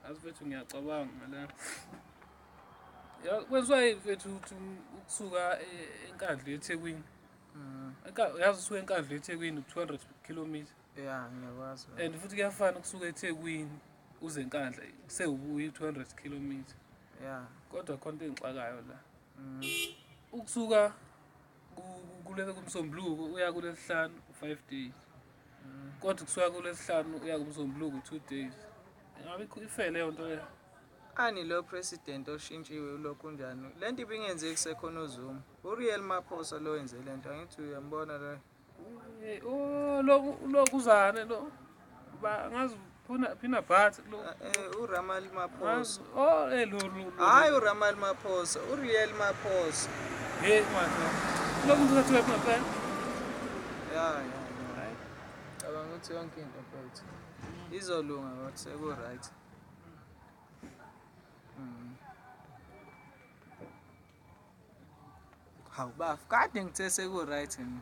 Yazi mfethu ngiyacabanga ngala. Ya kwenziwa yini mfethu ukuthi ukusuka eNkandla eThekwini. Yazi usuka eNkandla eThekwini 200 kilometer. Ya ngiyakwazi. And futhi kuyafana ukusuka eThekwini uze eNkandla sewubuya 200 kilometer. Ya. Kodwa khona into engixakayo la. Ukusuka kulele kuMsombuluko uya kulesihlanu 5 days. Kodwa kusuka kulesihlanu uya kuMsombuluko 2 days. Ngabe ife leyo nto leyo. Ani lo president oshintshiwe ulokhu unjani? Le nto ibingenzeki sekhona uZuma. URiel Maphosa lo wenze le nto angithi uyambona lo. Oh lo lo kuzane lo. Ba ngazi phuna phina but lo. URamal Maphosa. Oh lo lo. Hayi uRamal Maphosa, uRiel Maphosa. Hey manje. Lo muntu uthathiwe ngempela. Ya ya ya. Cabanga ukuthi yonke into mfethu izolunga ngoba seku right. Hawu bafo, kade ngithe seku right mina.